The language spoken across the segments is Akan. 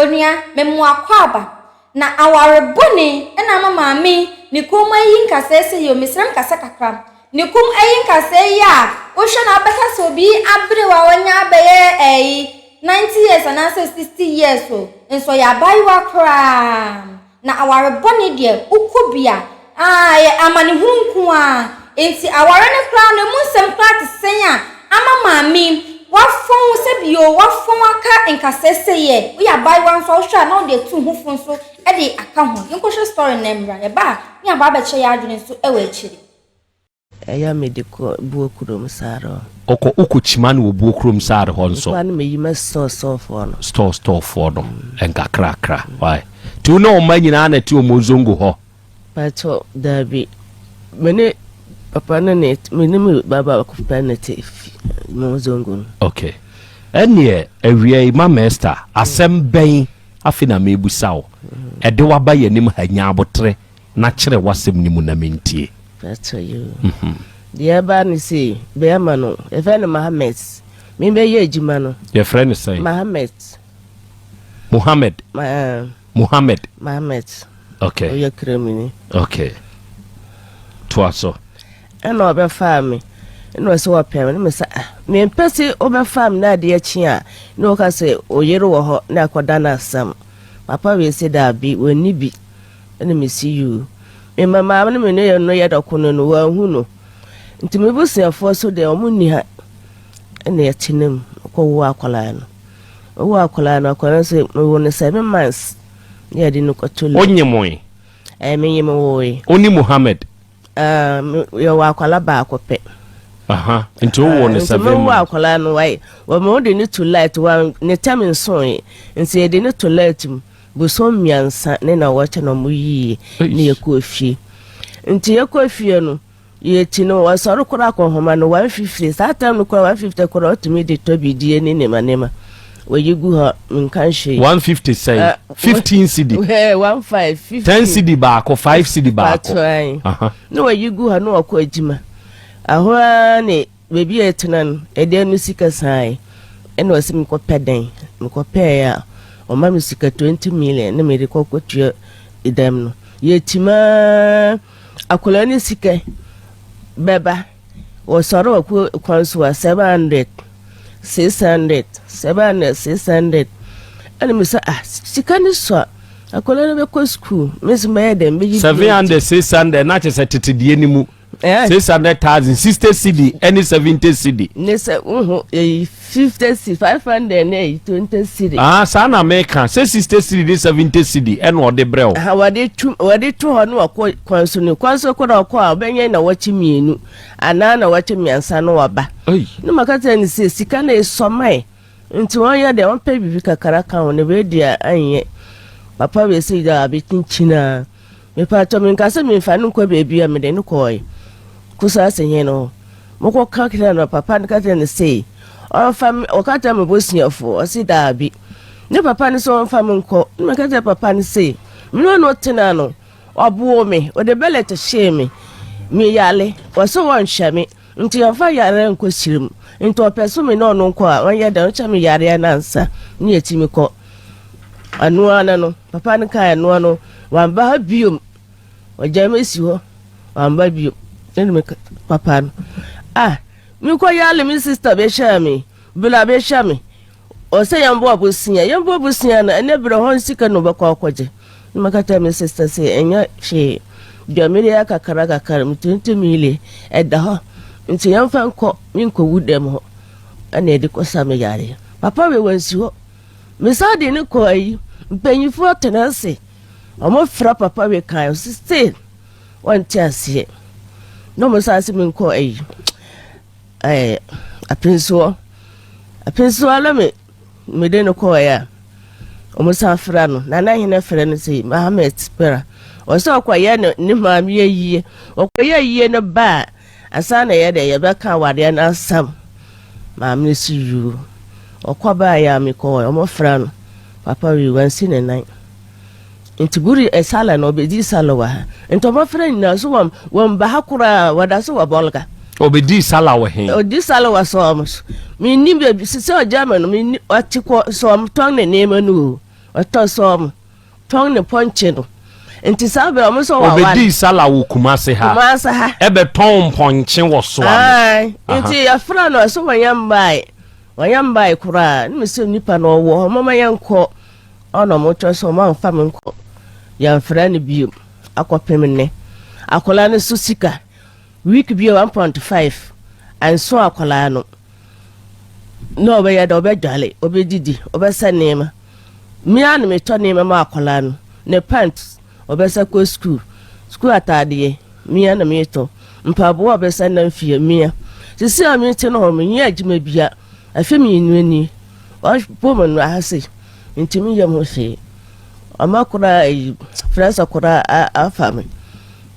Onua, mema wo akwaaba. Na aware bɔne na ama maame yi ne kɔn mu ayi nkasɛɛ sɛ yi o, mesrɛ me kasa kakra. Ne kɔn mu ayi nkasɛɛ yi a, wohwɛ no a wobɛka sɛ obi aberewa a wanya abɛyɛ ɛyi 90 years anaasɛ 60 years o, nso ɔyɛ abaayewa koraa. Na aware bɔne deɛ, wokɔ bi a, ah, ɛyɛ amanehunu nko ara. Enti aware no koraa no, emu nsɛm koraa te sɛn a ama maame yi wafɔn sɛbi o, wafɔn aka nkasɛɛ sei ɛ. Woyɛ abaayewa nso a, wohwɛ a na wode atu wo ho fo nso de aka ho. Yɛnkɔhwɛ story no mmra. Yɛba a, ne yɛaba abɛkyɛ yɛn adwene nso wɔ akyire. Ɛyɛ a mede kɔ buo kurom sare hɔ. Ɔkɔ wokɔ kyima no wɔ buo kurom sare hɔ nso. Mekɔ a na meyi ma store store foɔ no. Store store foɔ no nkakrakra why nti wo ne wo mma nyinaa na ɛte omo zongo hɔ. Pakyɛw daabi me ne papa no ne me ne me ba baako pɛ na ɛte mo zongo no. Okay ɛneɛ awia yi mama Esther asɛm bɛn afei na mebusa wo ɛde waba yɛn anim ha nya aboterɛ na kyerɛ w'asɛm no mu na mentie. Pakyɛ yoo. Deɛ ɛba ne sei, bɛɛma no, yɛfrɛ no Mahamet. Me bɛyɛ adwuma no. Yɛfrɛ no sɛn? Mahamet. Mohammed. Ma, uh, Mohammed. Mahamet. Okay. Ɔyɛ kramini. Okay. Toa so. Ɛna ɔbɛfaa me. Ɛna ɔsɛ wɔpɛ me. Ne me sɛ, ah, mempɛ sɛ wobɛfaa me na adeɛ kye a, na wɔka sɛ oyere wɔ hɔ na akɔda no asɛm. Papa wei sɛ daabi, wɔnni bi. Ɛna mesi yuu. Me ma maame ne me ne no yɛ dɔko no no wɔanhu no. Nti me busuafoɔ so deɛ wɔn nni ha. Ɛna yɛte ne mu kɔwo akwadaa no. Ɔwo akwadaa no, akwadaa no sɛ mewo no 7 months na yɛde no kɔto lɛ. Wonyemoe? Ɛɛ menyem woe. Wo ne Muhammad? Ah, yɛwɔ akwadaa baako pɛ. Aha, nti wowɔ no 7 months. Nti mewo akwadaa no wae. Wɔma wode no to light, wa ne tam nsoe. Nti yɛde no to light mu. Bosom mmiɛnsa ne nnawɔtwe na wɔyiiɛ ne yɛkɔɔ fie. Nti yɛkɔɔ fie no, yɛti no wɔsɔre koraa akɔnhoma no 150 saa tam no koraa 150 koraa ɔtumi de tɔ bidie ne nneɛma nneɛma wɔyi gu hɔ nka nhwee. 150 sɛn? 15 cedi. 15 15. 10 cedi baako 5 cedi baako. Na wɔyi gu hɔ na wɔkɔ adwuma. Ahɔ ara ne Baabi a yɛtena no, ɛdan no sika sae. Ɛna ɔse mekɔpɛ dan. Mekɔpɛɛ a, ɔma me sika 20 million na mede kɔkɔtua dan no. Yɛtim ara, akwadaa no sika bɛba. Wɔsɔre wɔ kwan so a, 700, 600, 700, 600. Ɛna mesɛ, ah, sika no sua. Akwadaa no bɛkɔ sukuu. Me nso mɛyɛ dɛn? Mɛyi 700, 600, na kyerɛ sɛ tete deɛ no mu. 600,000, 60 cedi ɛne 70 cedi. Ne sɛ wohu eyi 50 cedi, 500 ne eyi 20 cedi. Ah, saa na meka sɛ 60 cedi ne 70 cedi ɛna ɔde brɛ wo. Aha, wɔde tu wɔde to hɔ na wɔkɔ kwan so no kwan so kɔ na ɔkɔ a ɔbɛnyɛ na wɔkye mmienu anaa na wɔkye mmiɛnsa no wɔba. Ne maka kyerɛ ne sɛ sika no esɔ mae nti wɔnyɛ deɛ wɔmpɛ biribi kakra ka ho na wei deɛ anyɛ papa wei sɛ gya abɛkyinkyin a. Mepaatɔ menka sɛ memfa no nkɔ baabi a mede no kɔɔe Kusase hene no hɔ. Mokɔ ka kyerɛɛ no papa no ka kyerɛɛ no sei ɔmfa me ɔka kyerɛ me bosuafoɔ ɔse daabi ne papa no sɛ ɔmfa me nkɔ ne meka kyerɛ papa no sei me ne ɔno tena no ɔboo me ɔde bɛlɛt hyee me meyale ɔse wɔnhwɛ me nti ɔmfa yareɛ nkɔ sirim nti ɔpɛ so me ne ɔno nkɔ a ɔnyɛ dɛn ɔkyɛ me yareɛ no ansa ne yɛtumi kɔ ɛno ara no Papa no kaa ɛnoa no, wamba ha biom. Ɔgyaa me si hɔ, wamba biom. Ɛna me papa no, ah, mekɔ yale me sister bɛhyɛɛ me, bla bɛhyɛ me. Ɔsɛ yɛn bɔ abosea, yɛn bɔ abosea no, ɛnɛ berɛ hɔ sika na ɔbɛkɔ akɔgye. Na maka kyerɛ me sister sɛ ɛnyɛ hwee, dwamire yɛ kakra kakra, metuntun mile, ɛda hɔ. Nti yɛmfa nkɔ, menkɔwu dɛm hɔ. Ɛna yɛde kɔsa me yareɛ. Papa wei wansi hɔ. Mesan de no kɔɔ ayi, mpanyinfoɔ tena ase, wɔn fra papa wei kan, ɔsi still wɔnte aseɛ. Na wɔn san se me nkɔ ayi, ɛɛ apinsoɔ, apinsoɔ na me me de no kɔɔ yɛ a, wɔn san fra no, nana hene frɛ no sɛ Mahamet pera, ɔsɛ ɔkɔyɛ ne ne maame ayie, ɔkɔyɛ ayie no ba a. Ansa na yɛde yɛbɛka awadeɛ no asɛm, maame no si yuu. Ɔkɔ baeɛ a mekɔɔ, wɔfrɛ no, papa wei wansi ne nan. Nti buri eh, sala na ɔbɛdi sala wɔ ha. Nti wɔfrɛ nyinaa so wɔn wɔn ba ha koraa wɔda so wɔ bɔlga. Ɔbɛdi sala wɔ he? Ɔdi sala wɔ sɔɔm so. Menni baabi sɛ ɔgya me no, menni ɔte kɔ sɔɔm tɔn ne nneɛma no o. Ɔtɔ sɔɔ tɔn ne pɔnkye no. Nti saa bɛ ɔmo sɛ waware. Ɔbɛdii sala wɔ Kumase ha. Kumase ha. Ɛbɛtɔn mpɔnkye wɔ Soame. Ae, nti yɛfrɛ no ɔsɛ wɔnyɛ mbae. Wɔnyɛ mbae koraa. Ne me sɛ nipa no ɔwɔ hɔ mama yɛnkɔ. Ɔna ɔmo kyerɛ sɛ ɔmo amfa me nkɔ. Yɛmfrɛ no bio akɔpem nnɛ. Akwadaa no so sika week bi 1.5 anso akwadaa no. Na ɔbɛyɛ dɛ ɔbɛdwale, ɔbɛdidi, ɔbɛsɛ nneɛma. Me ara na metɔ nneɛma ma akwadaa no, ne pant ɔbɛsa kɔ sukuu, sukuu ataadeɛ, me ara na metɔ, mpaboa a ɔbɛsa nam fie, me ara. Sisi a mete no hɔ, menyɛ adwuma bia, afe mmienu nie, wɔabɔ me no ha sei, mentumi nyɛ ho hwee. Ɔma koraa ayi, pressure koraa afa me,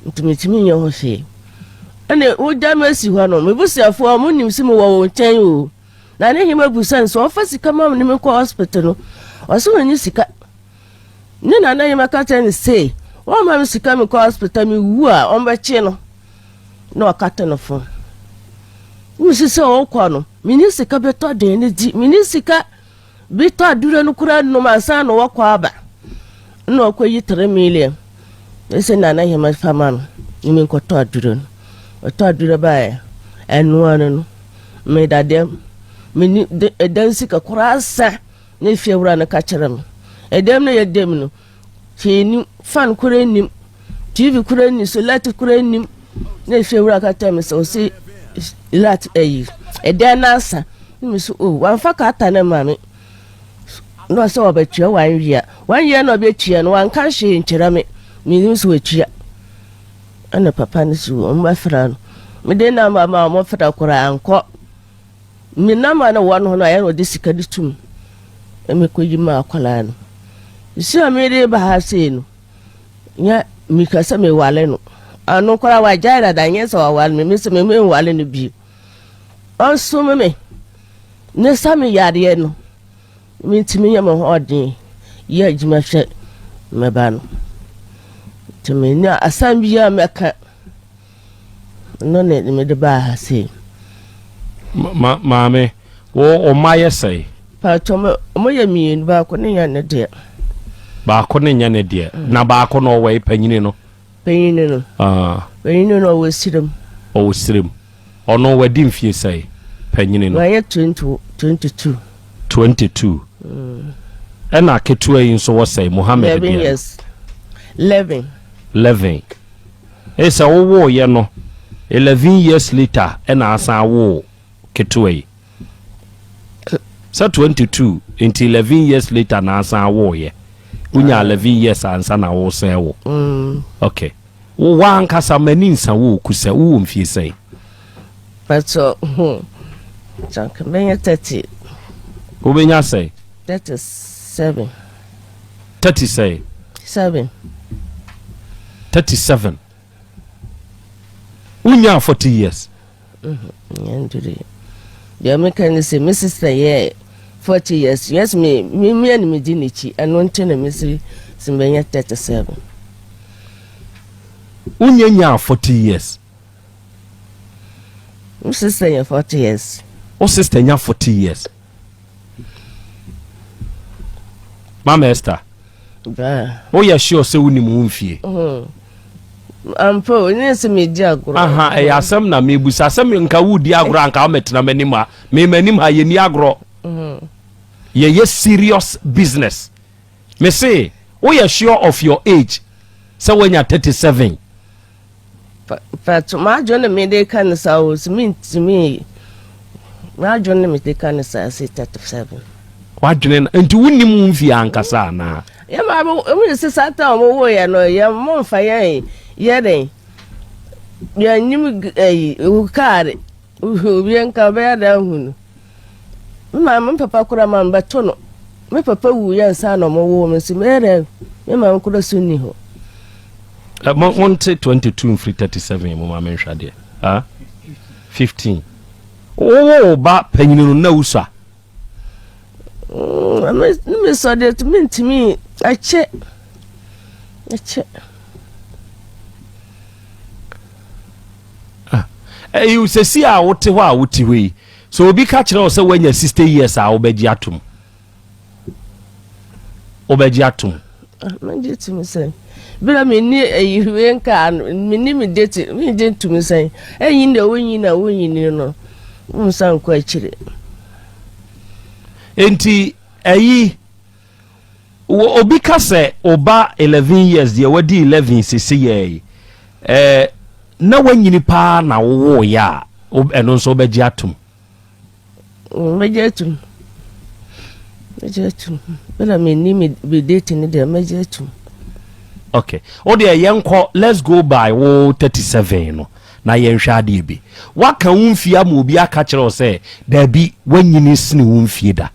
nti mentumi nyɛ ho hwee. Ɛne wogya me asi hɔ no, me busuafoɔ wɔn nim sɛ mewɔ wɔn nkyɛn o. Na ne hema busa no sɛ ɔmfa sika ma ne menkɔ hospital no, ɔse ɔnni sika. Ne nana hema ka kyerɛ no se ɔmma me sika menkɔ hospital mewu a ɔmbɛkye no na ɔkate no fon. Mesi sɛ ɔkɔ no, menni sika bɛtɔ den no di, menni sika Bi tɔ aduro no koraa nom ansa na wɔkɔ aba na ɔkɔyi 3 million ɛsɛ nana hema fa ma no ne me nkɔtɔ aduro no ɔtɔ aduro baeɛ ɛnoa no no meda dɛm meni ɛdan sika koraa sa ne fie wura no ka kyerɛ me ɛdɛm no yɛ dɛm no Hwee nnim, fan koraa nnim, TV koraa nni so, light koraa nnim. Na efiewura ka kyerɛ me sɛ ɔsi light ayi ɛdan no asa. Na me so oh wamfa kata no ma me. Na ɔsɛ ɔbɛtua one year. One year na ɔbɛtua no wanka hwee nkyerɛ me. Menim sɛ watua. Ɛna papa no si wɔn bɛfrɛ no. Mede namba ma wɔn frɛ koraa ankɔ. Me namba no wɔ no hɔ no ayɛ na ɔde sika de tum na mekɔyi ma akwadaa no. Sisi a mede ba ha sei no, nyɛ mika sɛ mewale no. Ano koraa wagyae dada nyɛ sɛ wawale me, me sɛ me menwale no bio. Ɔnsom me ne sa me yareɛ no, mentumi nyɛ me ho ɔden yɛ adwuma hwɛ me ba no. Nti menya asɛm biara mɛka. No ne mede baa ha sei. Ma maame, wo wo mma yɛ sɛe? Paatɔ mo mo yɛ mmienu, baako ne nyɛ ne deɛ. Baako ne nyɛ ne deɛ. Mm. Na baako no ɔwɔ yi panyini no. Panyini no. Ah. Panyini no ɔwɔ sirem. Ɔwɔ sirem. Ɔno wadi mfie sɛe panyini no? Wayɛ 20 22. 22. Mm. Ɛna ketewa yi nso wɔ sɛe Mohammed deɛ. 11 years. 11. 11. Ee sɛ wo woo yɛ no 11 years later ɛna asan awoo ketewa yi. Sɛ 22 nti 11 years later na asan awoo yɛ. Wonya 11 years ansa na wo sɛn wo. Mm. Okay. Wo wankasa m'ani nsa wo ku sɛ wowɔ mfie sɛn? Pacho, hmm. Jank bɛnyɛ 30. Wobɛnya sɛn? 37. 30 sɛn? 7. 37. Wonyaa 40 years. Nyɛ Deɛ meka ne sɛ me sister yɛ 40 years. Yes, me me me na medi n'akyi. Ɛno nti na mesi sɛ mɛnya 37. Wonyɛ nyaa 40 years. Me sister yɛ 40 years. Wo sister nya 40 years. Mama Esther. Woyɛ sure sɛ wonim wo mfie? Mm-hmm. Ampa o, nyɛ sɛ medi agorɔ. Aha, ɛyɛ asɛm na mebusa. Sɛ nka wodi agorɔ anka womɛtena m'anim ha. Me m'anim ha yɛnni agorɔ. Mm-hmm. Yɛyɛ serious business. Me se, woyɛ sure of your age sɛ woanya 37? But m'adwene na mede ka no saa o, sɛ mentumi m'adwene na mede ka no saa sɛ 37. W'adwene no nti wonim wo mfie ankasa anaa? Yɛ maame emu yɛ sɛ saa ta wɔn wo yɛ no yɛ mo nfa yɛn yɛ den yɛn nim ɛyi kaare. Obi nka ɔbɛyɛ dɛ ahu no. Me maame me papa koraa ma mebɛto no. Me papa wuiɛ ansa na ɔmo woo me nso mɛyɛ dɛ me maame koraa so nni hɔ. Eh, mo monte 22 mfiri 37 mu ma menhwɛ adeɛ. Ah? 15. Wowɔ wo ba panyini no na wusua? Mm, me sɔ deɛ mentumi ɛkyɛ ɛkyɛ. Ah, ɛyi sɛsi a wote hɔ a wote hɔ yi, sɛ obi ka kyerɛ wo sɛ woanya 60 years a wobɛgye atom? Wobɛgye atom? Ah, mɛgye tom sɛn? Berɛ a menni ayi wei nka menni me date megye ntom sɛn? Ɛnyi deɛ wonyi na wonyini no wonsan nkɔ akyire. Enti ayi obi ka sɛ ɔba 11 years deɛ wadi 11 sese yɛ eh, na wanyini paa na wowoeɛ a ɛno nso wobɛgye atom? Mɛgye atum. Mɛgye atum. Bɛna menni me date no deɛ mɛgye atum. Okay. Wo deɛ yɛnkɔ let's go by wo 37 no na yɛnhwɛ adeɛ bi. Waka wo mfie ama obi aka kyerɛ wo sɛ daabi wanyini sene wo mfie da.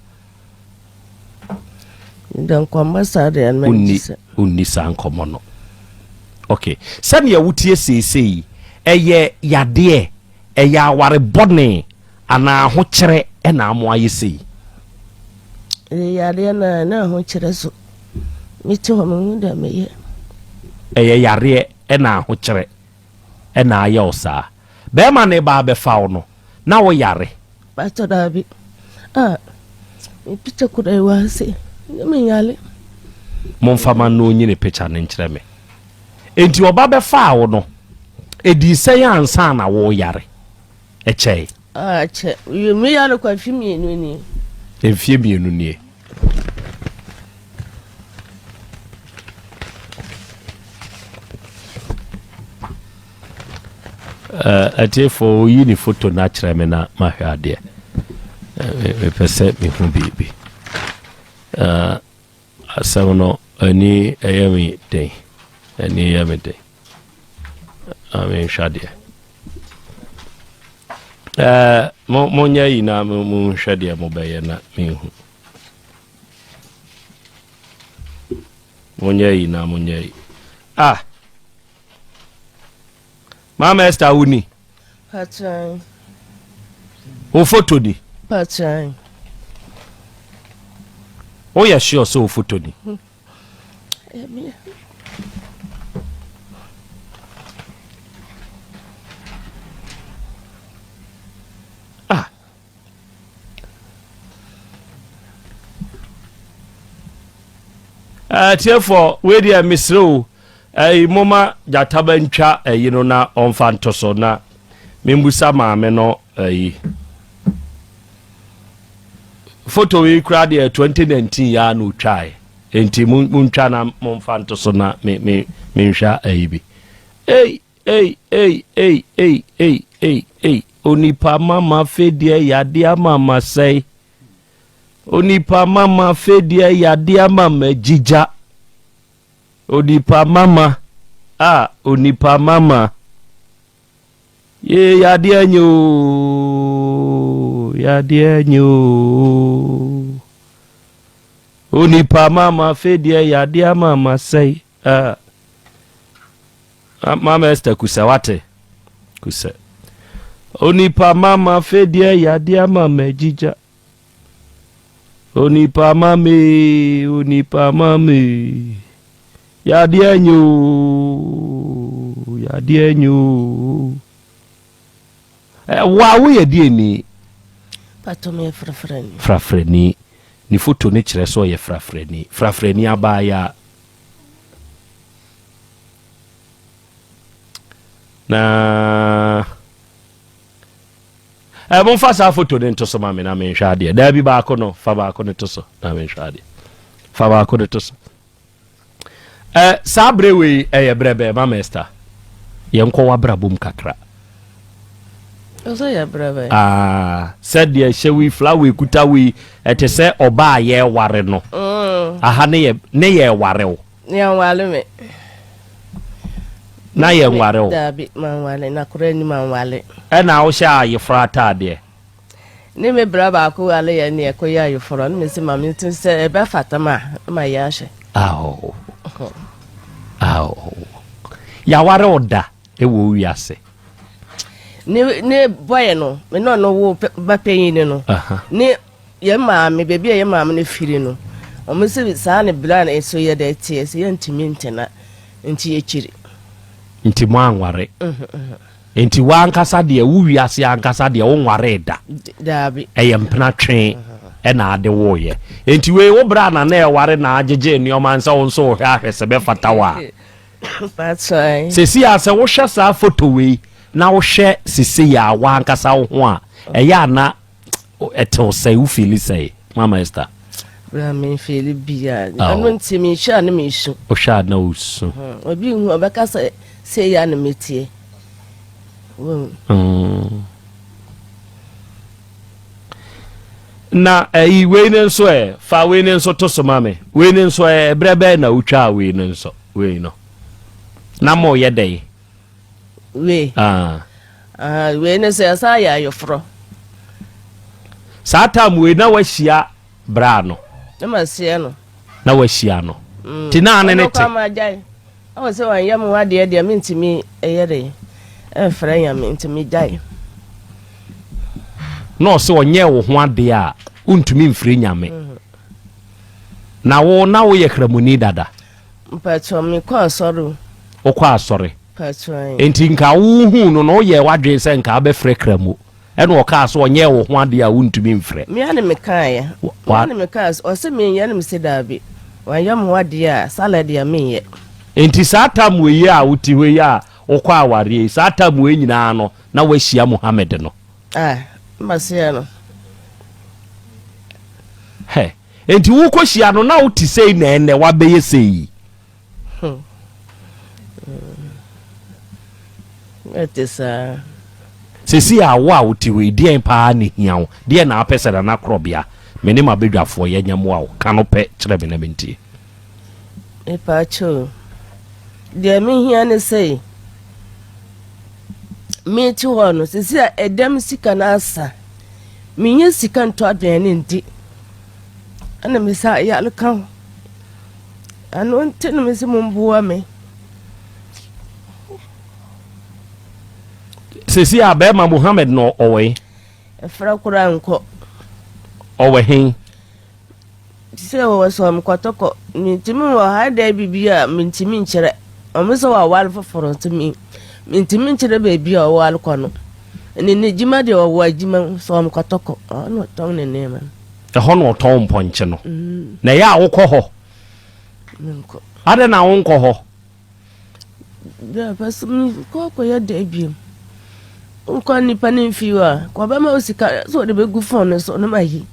Da nkɔmmɔ saa deɛ no mɛgye sɛ. Wonni saa nkɔmmɔ no. Okay. Sɛdeɛ wotie seesei ɛyɛ yadeɛ Ɛyɛ aware bɔne anaa ahokyerɛ na ama ayɛ sei? Ɛyɛ yareɛ na na ahokyerɛ so. Mete hɔ mehu deɛ meyɛ. Ɛyɛ yareɛ na ahokyerɛ na ayɛ wo saa. Bɛrima no reba abɛfa wo no, na wo yare? Pastor daabi. Ah, me picture kura yi wɔ ha sei. Nyɛ me yare. Momfa ma no ɔnyi ne picture no nkyerɛ me. Enti ɔba bɛfaa wo no, ɛdii sɛn ansa na woreyare? Ɛkyɛe? Akyɛ. Meyare kɔ mfe mmienu nie. Mfeɛ mmienu nie. Atiefo oyi ne foto no akyerɛ me na mahwɛ adeɛ. Mepɛ sɛ mehu biribi. Asɛm no ani yɛ me den, ani yɛ me den. Na menhwɛ adeɛ. Ɛɛ mo monyɛ yi na monhwɛ deɛ mobɛyɛ na menhu. Monyɛ yi na monyɛ yi. Ah! Mama Esther wo ni? Patran. Wo foto ni? Patran. Woyɛ sure sɛ wo foto ni? Ah. Atiefoɔ wei deɛ mesrɛ o ɛyi moma gyataba ntwa ɛyi no na ɔmfa nto so na membusa maame no ɛyi foto yi koraa deɛ 2019 ya na otwae nti montwa na momfa nto so na me me menhwɛ ɛyi bi ei Ei ei ei ei ei ei ei Onipa mama fedeɛ yadeɛ ama masɛe Onipa mama fedeɛ yadeɛ ama magyigya Onipa mama ah onipa mama Yee yadeɛ nye oo yadeɛ nye oo Onipa mama fedeɛ yadeɛ ama masɛe ah Mama Esther kusɛ wate kusɛ. Onipa mama fedeɛ yadeɛ ama magyigya. Onipa mama ee, onipa mama ee. Yadeɛ nye oo, yadeɛ nye oo. Wo a woyɛ deɛ ni? Pato meyɛ frafrani. Frafrani. Ne foto no kyerɛ sɛ ɔyɛ frafrani. Frafrani abaayaa. Na ɛ momfa saa foto no nto so ma me na menhwɛ adeɛ. Daabi baako no, fa baako no to so na menhwɛ adeɛ. Fa baako no to so. Ɛ saa berɛ wei ɛyɛ berɛ bɛɛ ma Esther. Yɛnkɔ w'abrabɔ mu kakra. Ɔsɛ yɛ berɛ bɛn? Ah, sɛdeɛ hyɛ wei flower ekuta wei ɛte sɛ ɔbaa yɛware no. Mm. Aha ne yɛ ne yɛ ware wo. Yɛnware me. Na yɛnware wo. Daabi, manware na koraa ni manware. Ɛna wohyɛ ayeforo ataadeɛ. Ne me bra baako ware yɛ ne ɛkɔyɛ ayeforɔ ne mese ma me sɛ ɛbɛfata ma ma yɛ ahyɛ. Awo. Awo. Yɛaware wo da ɛwɔ wiase. Ne ne bɔyɛ no me ne ɔno wo ba panyin no. Ne Yɛn maame, baabi a yɛn maame no firi no, wɔn se saa ne bra no so yɛ dɛ teɛ sɛ yɛntumi ntena nti yɛkyiri. Nti mo anware? Nti w'ankasa deɛ wo wiase ankasa deɛ wo nwaree da? Daabi. Ɛyɛ mpena twee. ɛna ade woeɛ. Enti wei wo bra na na ɛware na agyegye nneɛma nsɛ wo nso wohwɛ ahwɛ sɛ bɛfata wo a. Sɛsi a sɛ wohwɛ saa foto wei na wohwɛ sesei a w'ankasa wo ho a ɛyɛ a na ɛtew sɛe wo feeli sɛe Mama Esther? Bra me feeli bia. Ɛno nti mehwɛ a na mesu. Wohwɛ a na wosu. Hmm, obi hu ɔbɛka sɛ sei ya na metie. Hmm. Na ɛyi wei ne nso ɛ fa wei ne nso to so ma me wei ne nso ɛ ɛbrɛ bɛɛ na wotwaa wei ne nso wei no na mo yɛ dɛ wei ah. ah wei ne sɛ ɛsan yɛ ayeforɔ saa tam wei na wahyia braa no na mahyia no na wahyia no mm. ti na ane ne te Ɔwɔ sɛ wanyɛ me ho adeɛ deɛ mentumi ɛyɛ dɛ ɛmfrɛ Nyame nti megyae. Na ɔsɛ ɔnyɛɛ wo ho adeɛ a wontumi mfrɛ Nyame. Mm. Na wo na woyɛ kramoni dada? Mpakyɛ mekɔ asɔre o. Wokɔ asɔre? Mpakyɛ. Nti nka wohuu no no woyɛɛ w'adwene sɛ nka wobɛfrɛ kramo? Ɛna ɔkaa sɛ ɔnyɛɛ wo ho adeɛ a wontumi mfrɛ. Me ara na mekaeɛ. Me ara na mekaa sɛ, ɔse menyɛ na mese daabi. Wanyɛ me ho adeɛ a, salad deɛ menyɛ. Enti saa tam wei a wote hɔ yi a wokɔ awareɛ yi, saa tam wei nyinaa no na woahyia Muhammad no? Ah, mahyia no. Hɛ, enti wokɔhyia no na wote sei na ɛnnɛ woabɛyɛ sei yi? Ɛte saa. Seesei a wo a wote hɔ yi, deɛn paa na ɛhia wo? Deɛn na wopɛ sɛ Nana Korɔbea, me ne m'abadwafoɔ yɛnyɛ mmoa wo? Ka no pɛ kyerɛ me na mentie. Mepaakyɛw, deɛ mehia ne sɛ, mete hɔ no, seesei a ɛdɛm sika no asa, mennya sika ntɔ aduane ndi, ɛna mesa yare ka ho. Ɛno nti na mese momboa me. Sesi a bɛrima Muhammad na ɔwɔ he? Ɛfra koraa nkɔ. Ɔwɔ he? Sɛ wɔwɔ sɛ ɔmkɔtɔkɔ mentumi wɔ ha dɛ biribi a mentumi nkyerɛ ɔmo sɛ wɔaware foforɔ nti me mentumi nkyerɛ baabi a ɔware kɔ no ne ne dwuma deɛ ɔwɔ adwuma mu sɛ ɔmkɔtɔkɔ ɔno ɔtɔn ne nneɛma no. Ɛhɔ na ɔtɔn mpɔnkye no. Na ɛyɛ a wokɔ hɔ? Adɛn na wonkɔ hɔ? Kɔkɔyɛ dɛ bio. Wokɔ nipa no mfi hɔ a, kɔbɛma wo sika sɛ wɔde bɛgu fon no so no ma yi.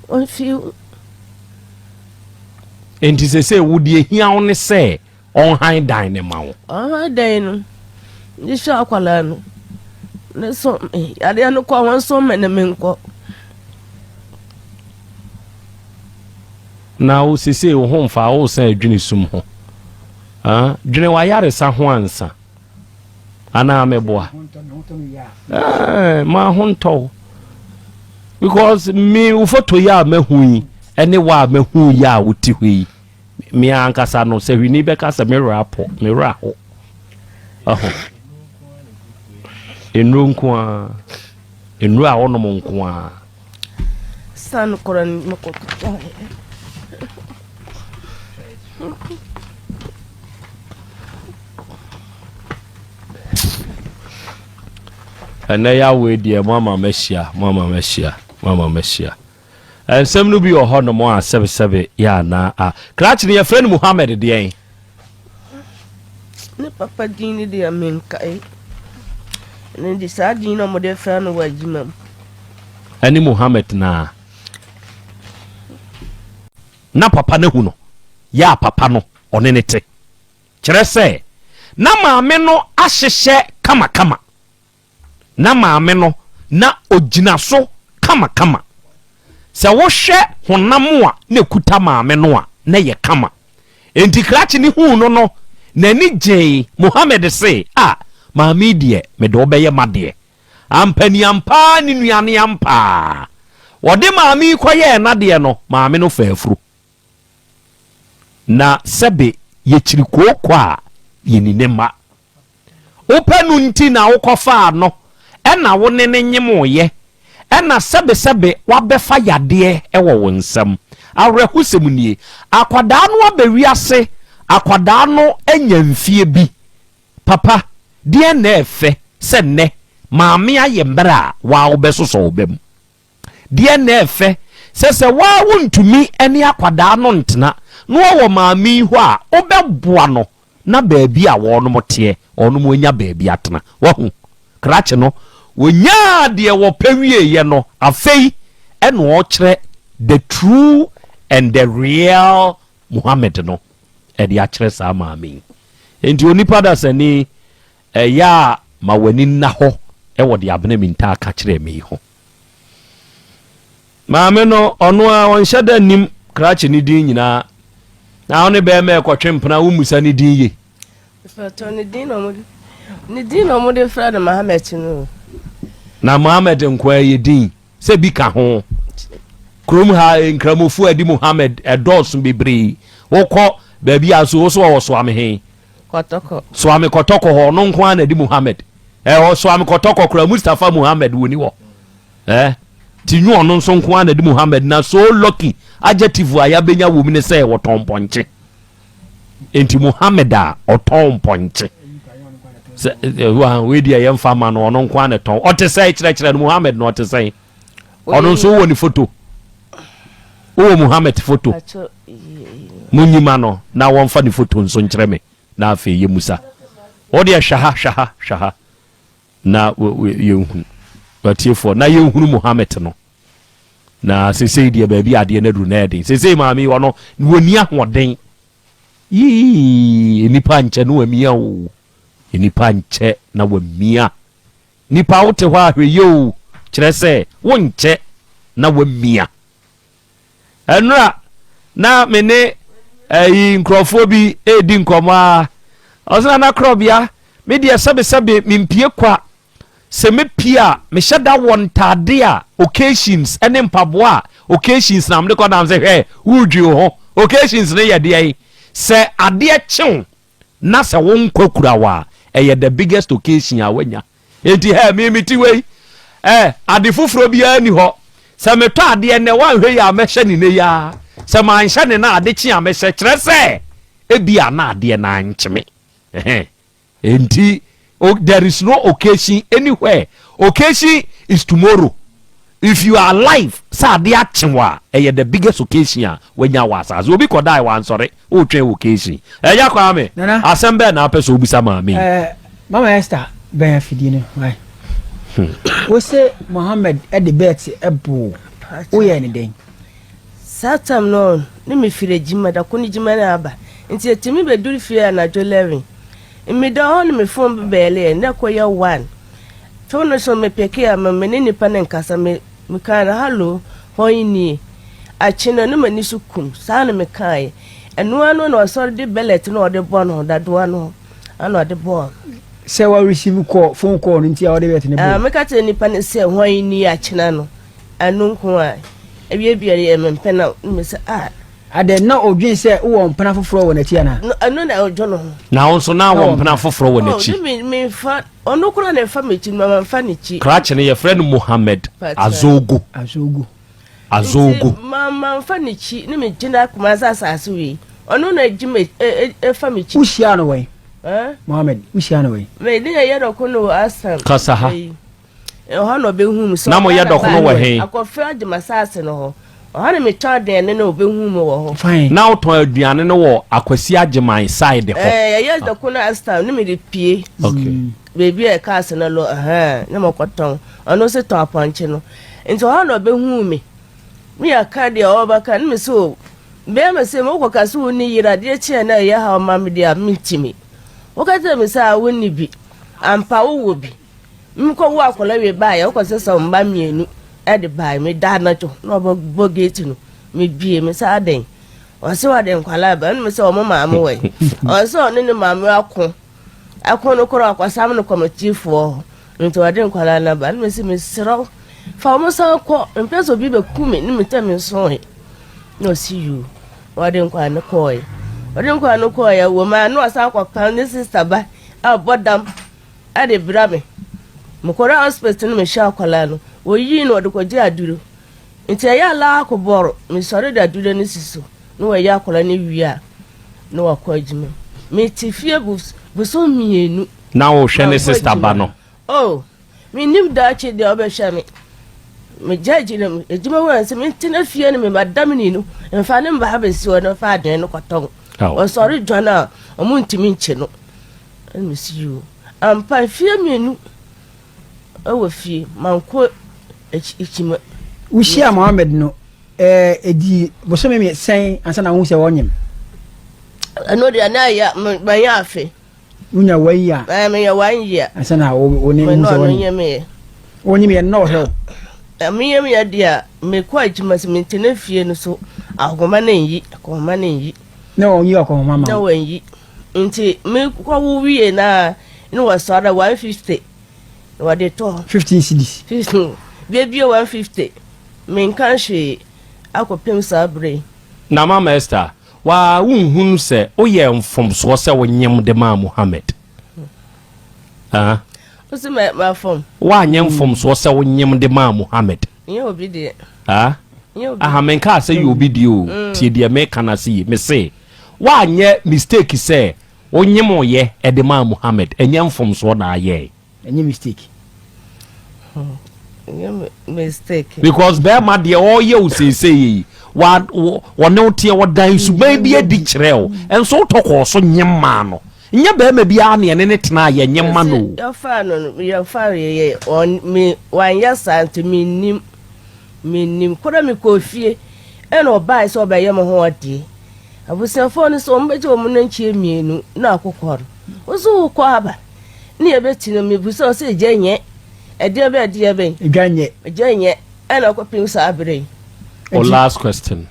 Ɔmfi Enti sɛ sɛ wo deɛ hia wo ne sɛ Ɔnhan dan no ma wo. Ɔnhan dan no, ne hwɛ akwadaa no, ne so me yadeɛ no kɔ wɔn so me ne me nkɔ. Na wo sese wo ho mfa wo san adwene sum ho. Ah, dwene w'ayaresa ho ansa. Anaa meboa. Eh, ma ho ntɔ wo. Because me wo foto yi a mahu yi, ɛne wo a mahu yi a wote hɔ yi. Me ankasa no, sɛ hwini bɛka sɛ me werɛ apɔ, me werɛ aho. Ɛho. Nnuro nko ara. Nnuro a wɔnom nko ara. San kora no mekɔkɔtɔ. Ɛnɛ yɛ awoe deɛ mo ama mahyia, mo ama mahyia, mo ama mahyia. Nsɛm no bi wɔ hɔ nom a sɛbesɛbe yɛ anaa a. Krakye no yɛfrɛ no Muhammad deɛn? Ne papa din no deɛ menkae. Ne de saa din na wɔde frɛ no wɔ adwuma mu. Ɛne Muhammad naa. Na papa no ahu no. Yɛ a papa no ɔne ne te. Kyerɛ sɛ na maame no ahyehyɛ kamakama. Na maame no, na ɔgyina so kamakama. Sɛ wohwɛ honam a na ɛkuta maame no a, na ɛyɛ kama. Enti krakye no huu no no, n'ani gyee. Mohammed se, Ah, maame yi deɛ, mede wo bɛyɛ m'adeɛ. Ampaniampa ara ne nua no ampa ara. Ɔde maame yi kɔyɛɛ n'adeɛ no, maame no faa afuro. Na sɛbe yɛkyiri kooko a, yɛnni ne mma. Wopɛ no nti na wokɔfaa no ɛna wo ne no nyemoeɛ ɛna sɛbesɛbe wabɛfa yadeɛ wɔ wo nsam. Awerɛhosɛm nie, akwadaa no aba wiase, akwadaa no anya mfie bi. Papa, deɛn na ɛfɛ sɛ nnɛ maame ayɛ mmerɛ a waa wobɛsosɔ wo ba mu? Deɛn na ɛfɛ? Sɛ sɛ woa wontumi ne akwadaa no ntena na ɔwɔ maame yi hɔ a, wobɛboa no na baabi a wɔnom teɛ, wɔnom anya baabi atena. Wahu? Krakye no, wɔnyaa deɛ wɔpɛ wieeɛ no, afei ɛna ɔrekyerɛ the true and the real Muhammad no ɛde akyerɛ saa maame yi. Enti onipa dasani, ɛyɛ a ma w'ani nna hɔ wɔ deɛ Abena Mintaa ka kyerɛɛ me yi ho. Maame no, ɔno ara ɔnhyɛ da nnim krakye no din nyinaa. Na wo ne bɛrima ɛkɔtwe mpena wommisa ne din ye. Mpakyɛw ne din na ɔmo ne din na ɔmo de frɛ no Mohammed no. Na Mohammed nkoa yɛ din sɛ bi ka ho. Kurom ha nkramofo a ɛde Mohammed ɛdɔɔso bebree. Wokɔ baabi a so wo so wɔwɔ Soame he? Kɔtɔkɔ. Soame Kɔtɔkɔ hɔ ɔno nko ara na ɛde Mohammed. Ɛhɔ Soame Kɔtɔkɔ koraa Mustapha Mohammed wɔ ni hɔ. Eh, ti nyu ɔno nso nko ara na ɛde Muhammad na so lucky adjective a yɛabɛnya wɔ mu ne sɛ wɔtɔn mpɔnkye. Enti Muhammad a ɔtɔn mpɔnkye. Sɛ eh, wei deɛ yɛmfa ma no ɔno nko ara na ɛtɔn. Ɔte sɛn kyerɛkyerɛ no Muhammad na ɔte sɛn. Ɔno nso wowɔ ne foto. Wowɔ Muhammad foto. Munyima no na wɔmfa ne foto nso nkyerɛ me na afei yɛmusa. Wo deɛ hwɛ ha hwɛ ha hwɛ ha. Na yɛnhunu, atiefoɔ, na yɛnhunu Muhammad no. Na sesei deɛ baabi adeɛ no aduru na ɛden. Sesei maame yi ɔno, wɔnni ahoɔden. Yii, nnipa nkyɛ na wamia o. Nnipa nkyɛ na wamia. Nipa wote hɔ a hwɛ yie o, kyerɛ sɛ wonkyɛ na wamia. Ɛnora na me ne ɛyi nkurɔfoɔ bi redi nkɔmmɔ a, ɔsɛ Nana Korɔbea, me deɛ sɛbesɛbe mempie kwa. Sɛ mepie a, mehyɛ da wɔ ntaade a occasions ne mpaboa a occasions na mede kɔ nam sɛ hwɛ, woredwi wo ho. Occasions no yɛ deɛn? Sɛ adeɛ kye wo na sɛ wo nkwa kura wo a, ɛyɛ the biggest occasion a woanya. Enti hɛ, me mete wei, eh, ade foforɔ biara nni hɔ. Sɛ metɔ adeɛ nnɛ, woanhwɛ yie a mɛhyɛ no nnɛ yi ara. Sɛ manhyɛ no nnɛ a, ade kye a mɛhyɛ. Kyerɛ sɛ, ebia na adeɛ no ankye me. Ɛhɛn. Enti, o, there is no occasion anywhere. Occasion is tomorrow. If you are alive, sɛ adeɛ akye wo a, ɛyɛ the biggest occasion a wanya wɔ asase. Obi kɔdae wansɔre, wotwɛn occasion. Ɛya Kwame, Nana. asɛm bɛn na apɛ sɛ wobisa maame yi? Eh, Mama Esther bɛn afidie no why? Wo se Mohammed de bet boo wo yɛɛ ne dɛn? Saa tam no ne me firi adwuma da ko no dwuma no aba nti yɛtumi bɛduru fie anadwo 11 meda hɔ no me phone bɛɛleɛ na ɛkɔyɛ 1 phone no so me peke a me ne nipa no nkasa me mekaa no hallo hɔ nie akye no ne m'ani so kum saa na mekaeɛ ɛno ano na ɔsɔre de bɛlɛt na ɔde bɔ no dadoa no Ɛna ɔde bɔɔ no. Sɛ wa receive call, phone call no nti a ɔde bɛt ne bɔɔ. Ah, meka kyerɛ nipa no sɛ hwan ni akyena no, ɛno nko a. Awie bia yɛ me mpɛ na me sɛ ah. Adɛn na odwen sɛ wowɔ mpena foforɔ wɔ n'akyi anaa? No, ɛno na ɔdwo no ho. Na wo nso na wɔ mpena foforɔ wɔ n'akyi. Oh, ne me memfa ɔno koraa na ɛfa m'akyi no, mamfa n'akyi. Krakye no yɛfrɛ no Mohammed Azogo. Azogo. Azogo. Nti ma manfa ne kyi ne me gyina Kumasi asase wei. Ɔno na gye me fa me kyi. Wo hyia no wɛn? Mohammed, wo hyia no wɛn? Me ne yɛ dɔko no wɔ Asam. Kasa ha. Ɛhɔ na ɔbɛhu me. Na mo yɛ dɔko no wɔ he? Akɔfɛ agye m'asase no hɔ. Ɔhɔ na metɔn aduane no ɔbɛhu me wɔ hɔ. Fine. Na wotɔn aduane no wɔ Akwasi Agyeman side hɔ. Ɛɛ yɛyɛ dɔko no Asam ne mede pie. Okay. Baabi a ɛka ase no lo ɛhɛn ne mɔkɔtɔn. Ɔno nso tɔn apɔnkye no. Nti ɔhɔ na ɔbɛhuu me. Me aka deɛ ɔbɛka ne me sɛ o bɛrima sɛ me wokɔka sɛ wonni yere adeɛ kyeɛ na ɛyɛ haw ma me deɛ a mentimi. Woka kyerɛ me sɛ a wonni bi. Ampa wowɔ bi. Mekɔ wo akwadaa wie baeɛ wokɔ sɛ sɛ mma mmienu ɛde baeɛ meda anadwo na ɔbɛbɔ gate no mebie me sɛ adɛn ɔsɛ wɔde nkwadaa ba ɛna me sɛ ɔmo maame wɔ yi ɔsɛ ɔne ne maame ako ako no korɔ akɔsam no kɔmɛtifoɔ hɔ Nti ɔde nkwadaa no aba. Ɛna mese mesrɛ wo fa wɔn san kɔ mempɛ sɛ obi bɛku me ne metɛ me nsoe. Na ɔsi yuu ɔde nkwadaa no kɔɔe. Ɔde nkwadaa no kɔɔe wɔ mu a na ɔsan kɔka ne sista ba a ɔbɔ dam de bra me. Mekɔda hospital no mehyɛ akwadaa no. Wɔyii no ɔde kɔgye aduro. Nti ɛyɛ alaa akɔbɔro mesɔre de aduro no si so na wɔyi akwadaa no wie a na wakɔ adwuma. Mete fie bosom mmienu. Na wohwɛ ne sista ba no. Oh, mennim daakye deɛ ɔbɛhwɛ me. Megyae gyina mu. Adwuma wura no sɛ mentena fie no mema damini no mfa ne mba abɛsi hɔ na ɔfa aduane no kɔtɔn. Ɔsɔre dwan a ɔmo ntumi nkye no. Ɛna mesi yoo. Ampa mfeɛ mmienu ɛwɔ fie mankɔ akyima. Wohyia Mohammed no ɛdi bosome sɛn ansa na wohu sɛ wɔnyem? Ɛno deɛ na ɛyɛ manyɛ afe. Wonya one year. Ɛɛ meyɛ one year. Ansa na wo wo ne hu sɛ wɔnyem. Yɛ. Wonyem yɛ no na ɔhwɛ wo. Meyem yɛ deɛ mekɔ adwuma sɛ mentena fie no so ahoma no nyi akɔhoma no nyi. Na wɔnyi akɔhoma ma. Na wɔnyi nti mekɔ wo wie na ne wɔsɔre 150 na wɔde tɔ. 15 cedis. 15 bebie 150 menka hwee akɔpem saa bere. Na mama Esther Waa wonhunu sɛ woyɛɛ mfomsoɔ sɛ wonyem de maa Muhammad? Ah? Wose ma mafom. Woanyɛ mfomsoɔ sɛ wonyem de maa Muhammad? Nyɛ obi deɛ. Ah? Nyɛ obi. Aha, menkaa sɛ yɛ obi deɛ o. Mm. Tie deɛ meka no ase yie. Mese, woanyɛ mistake sɛ wonyemoyɛ de maa Muhammad. Ɛnyɛ mfomsoɔ na ayɛe. Ɛnyɛ mistake. Ɛnyɛ mistake. Because bɛrima deɛ ɔreyɛ wo seesei yi, wa wɔne wo teɛ wɔdan suban bi adi kyerɛ wo, nso wotɔ kɔɔ so nyem maa no. Nyɛ bɛrima biara ne ɛne ne tena a yɛnyem ma no o. Yɛfaa no no, yɛfaa no yɛyɛ ɔn me wanyɛ saa nti mennim mennim. Kora mekɔɔ fie ɛna ɔbae sɛ ɔbɛyɛ me ho adeɛ. Abusuafoɔ no sɛ wɔbɛgye wɔn nantwie mmienu na akokɔ no. Wo nso wokɔ aba. Ne yɛbɛti no mebisa wo sɛ egya nyɛ ɛdeɛ bɛn ɛdeɛ bɛn? Egya nyɛ. Egya nyɛ ɛna ɔkɔpem saa berɛ yi. O last question.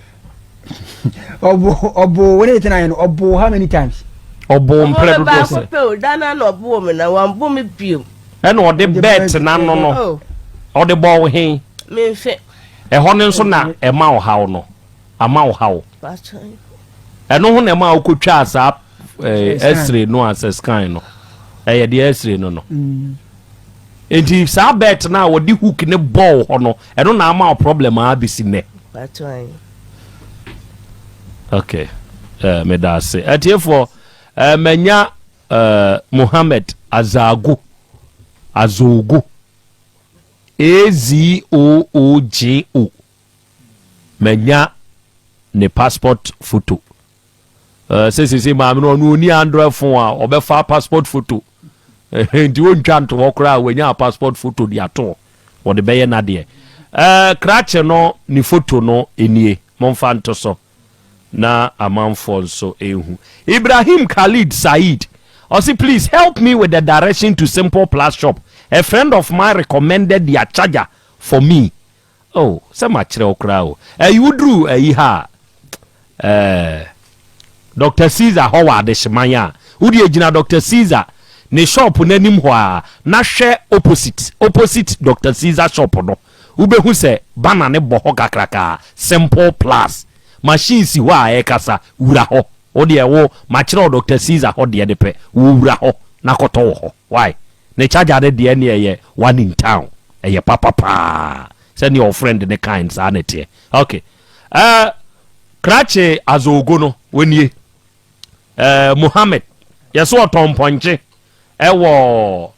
Ɔbo ɔbo wo ne ne tena yɛ no ɔbo how many times? Ɔbo mprɛ dodoɔ sɛ. Ɔbo baako pɛ o da no na ɔbo me na wambo me bio. Ɛna ɔde bɛɛt n'ano no oh. ɔde bɔ wo he? Memfe. Ɛhɔ no nso na ɛma ɔhaw no ama ɔhaw. Ɛno ho na ɛma wokɔtwaa saa eh, x-ray no asɛ scan no ɛyɛ deɛ x-ray no no mm. nti saa bet no a wɔde hook ne bɔɔl hɔ no ɛno na ama wo problem a bɛsi nnɛ ok eh, meda ase atiefoɔ eh, manya eh, Mohammed Azago Azogo A-Z-O-O-G-O manya ne passport photo Eh, sɛ sese maame no ɔno ɔni android phone a ɔbɛfa passport photo eh, nti ɔntwa nto hɔ koraa wanya passport photo de ato hɔ wɔde bɛyɛ n'adeɛ eh, krakye no ne photo no nie momfa nto so na amanfoɔ nso ɛhu Ibrahim Khalid Said ɔse please help me with the direction to Simple Plus shop a friend of mine recommended their charger for me Oh, sɛ makyerɛ wo koraa o. Ɛyi woduru ayi ha a, ɛɛ, Doctor Caesar hɔ wɔ Adehyeman a, wodeɛ gyina Doctor Caesar ne shop no anim hɔ a, na hwɛ opposite, opposite Doctor Caesar shop no, wobɛhu sɛ banner no bɔ hɔ kakrakaa, Simple Plus. Machine si hɔ a ɛrekasa, wura hɔ. Wodeɛ wo, makyerɛ wo Doctor Caesar hɔ deɛ no pɛ, wo wura hɔ na kɔtɔ wɔ hɔ. Why? Ne charger no deɛ ɛne ɛyɛ one in town ɛyɛ papa paa sɛdeɛ wo friend no kae no saa na ɛteɛ ok eh, krakye azoogo no wɔnie eh, Mohammed yɛsɛ ɔtɔn mpɔnkye ɛwɔ